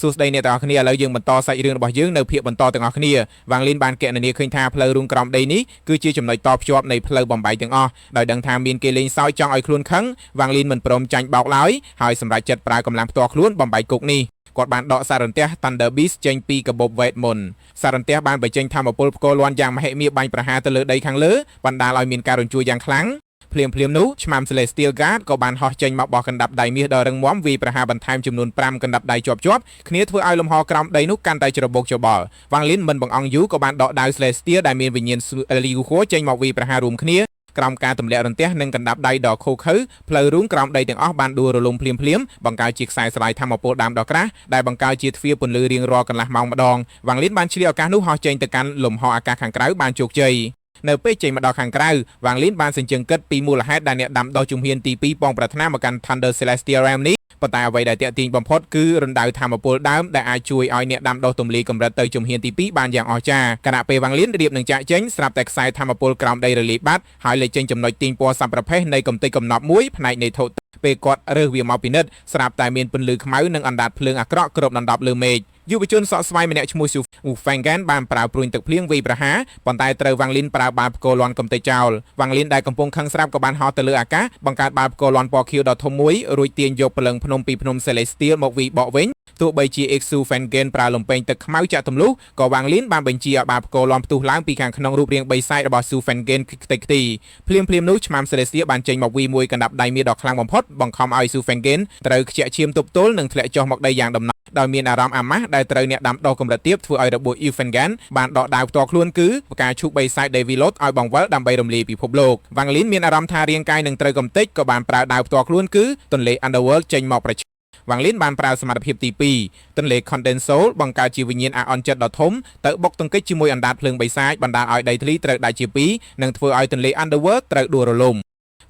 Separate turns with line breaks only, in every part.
សួស្តីអ្នកទាំងអស់គ្នាឥឡូវយើងបន្តសាច់រឿងរបស់យើងនៅភាគបន្តទាំងអស់គ្នាវ៉ាងលីនបានកណនាឃើញថាផ្លូវរូងក្រោមដីនេះគឺជាចំណុចតភ្ជាប់នៃផ្លូវបំបីទាំងអស់ដោយដឹងថាមានគេលេងសើចចង់ឲ្យខ្លួនខឹងវ៉ាងលីនមិនព្រមចាញ់បោកឡើយហើយសម្រេចចិត្តប្រើកម្លាំងផ្ទាល់ខ្លួនបំបីគុកនេះគាត់បានដកសារន្ទះ Thunder Beast ចេញពីកាបូបវេទមន្តសារន្ទះបានបញ្ចេញធម៌ពលផ្គរលាន់យ៉ាងមហិមាបាញ់ប្រហារទៅលើដីខាងលើបណ្ដាលឲ្យមានការរញ្ជួយយ៉ាងខ្លាំង ភ្លាមភ្លាមនោះឆ្មាំ Celestial Guard ក៏បានហោះចេញមកបោះកណ្ដាប់ដៃមាសដ៏រឹងមាំវាយប្រហារបន្ថែមចំនួន5កណ្ដាប់ដៃជាប់ជាប់គ្នាធ្វើឲ្យលំហក្រោមដីនោះកាន់តែច្របូកច្របល់វ៉ាងលីនមិនបង្អង់យូរក៏បានដកដាវ Celestial ដែលមានវិញ្ញាណលីហួចេញមកវាយប្រហាររួមគ្នាក្រោមការទម្លាក់រន្ទះនិងកណ្ដាប់ដៃដ៏ឃោឃៅផ្លូវរូងក្រោមដីទាំងអស់បានដួលរលំភ្លាមភ្លាមបង្កើតជាខ្សែស្លាយធម្មពលដើមដ៏ក្រាស់ដែលបង្កើតជាទ្វារពន្លឺរៀងរាល់កន្លះម៉ោងម្ដងវ៉ាងលីនបានឆ្លៀតឱកាសនោះហោះចេញទៅកាន់លំហអាកាសខាងក្រៅបានជោគជ័យ នៅពេលចេញមកដល់ខាងក្រៅវ៉ាងលីនបានសញ្ជឹងគិតពីមូលហេតុដែលអ្នកដាំដុះជំហានទី2ប៉ងប្រាថ្នាមកកាន់ Thunder Celestial Realm នេះប៉ុន្តែអ្វីដែលទាក់ទាញបំផុតគឺរណ្ដៅធម្មពលដើមដែលអាចជួយឲ្យអ្នកដាំដុះទំលាយកម្រិតទៅជំហានទី2បានយ៉ាងអស្ចារ្យខណៈពេលវ៉ាងលីនរៀបនឹងចាក់ចេញស្រាប់តែខ្សែធម្មពលក្រោមដីរលាយបាត់ហើយលេចចេញចំណុចទាញពណ៌សប្ប្រភេទនៃកំទេចកំណប់មួយផ្នែកនៃថុពេលគាត់រើសវាមកពិនិត្យស្រាប់តែមានពន្លឺខ្មៅនិងអណ្ដាតភ្លើងអាក្រក់គ្របដណ្ដប់លើមេឃយុវជនសក់ស្វាយម្នាក់ឈ្មោះស៊ូអ៊ូហ្វេងហ្គេនបានប្រើព្រួញទឹកភ្លៀងវាយប្រហារប៉ុន្តែត្រូវវ៉ាងលីនប្រើបាល់ផ្គរលាន់កំទេចចោលវ៉ាងលីនដែលកំពុងខឹងស្រាប់ក៏បានហោះទៅលើអាកាសបង្កើតបាល់ផ្គរលាន់ពណ៌ខៀវដ៏ធំមួយរួចទាញយកព្រលឹងភ្នំពីភ្នំ Celestial មកវាយបកវិញទោះបីជា Exu Fengen ប្រើលំពេងទឹកខ្មៅចាក់ទម្លុះក៏វ៉ាងលីនបានបញ្ជាឲ្យបាល់ផ្គរលាន់ផ្ទុះឡើងពីខាងក្នុងរូបរាងបីសាយរបស់ Su Fengen ខ្ទេចខ្ទីភ្លាមភ្លាមនោះឆ្មាំ Celestial បានចេញមកវីមួយកណ្ដាប់ដៃមាសដ៏ខ្លាំងបំផុតបង្ខំឲ្យ Su Fengen ត្រូវខ្ជាក់ឈាមទប់ទល់និងធ្លាក់ចុះមកដីយ៉ាងដំណំដោយមានអារម្មណ៍អាម៉ាស់ដែលត្រូវអ្នកដាំដុះកម្រិតទាបធ្វើឲ្យរបួស Ifengan បានដកដាវផ្ទាល់ខ្លួនគឺផ្កាឈូកបីសាយ Devilot ឲ្យបង្វិលដើម្បីរំលាយពិភពលោកវ៉ាងលីនមានអារម្មណ៍ថារាងកាយនឹងត្រូវកំទេចក៏បានប្រើដាវផ្ទាល់ខ្លួនគឺទន្លេ Underworld ចេញមកប្រឆាំងវ៉ាងលីនបានប្រើសមត្ថភាពទី2ទន្លេ Condensol បង្កើតជាវិញ្ញាណអាអន់ចិត្តដ៏ធំទៅបុកទង្គិចជាមួយអណ្ដាតភ្លើងបិសាចបណ្ដាលឲ្យដីធ្លីត្រូវដាច់ជាពីរនិងធ្វើឲ្យទន្លេ Underworld ត្រូវដួលរលំ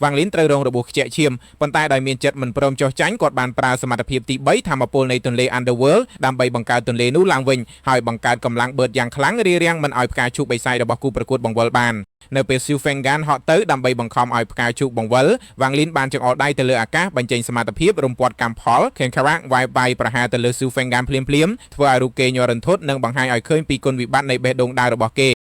វ៉ាងលីនត្រូវរងរបួសខ្ជាក់ឈាមប៉ុន្តែដោយមានចិត្តមិនព្រមចុះចាញ់គាត់បានប្រើសមត្ថភាពទី3ធម្មពលនៃទន្លេ Underworld ដើម្បីបង្កើតទន្លេនោះឡើងវិញហើយបង្កើតកម្លាំងបឺតយ៉ាងខ្លាំងរារាំងមិនឲ្យផ្កាឈូកបិសាចរបស់គូប្រកួតបង្វិលបាននៅពេលស៊ូហ្វេងហ្គានហក់ទៅដើម្បីបង្ខំឲ្យផ្កាឈូកបង្វិលវ៉ាងលីនបានចង្អុលដៃទៅលើអាកាសបញ្ចេញសមត្ថភាពរំពាត់កម្មផលខេនខារ៉ាវាយបាយប្រហារទៅលើស៊ូហ្វេងហ្គានភ្លាមភ្លាមធ្វើឲ្យរូបគេញ័ររន្ធត់និងបង្ហាញឲ្យឃើញពីគុណវិបត្តិនៃបេះដូងដាវរបស់គេ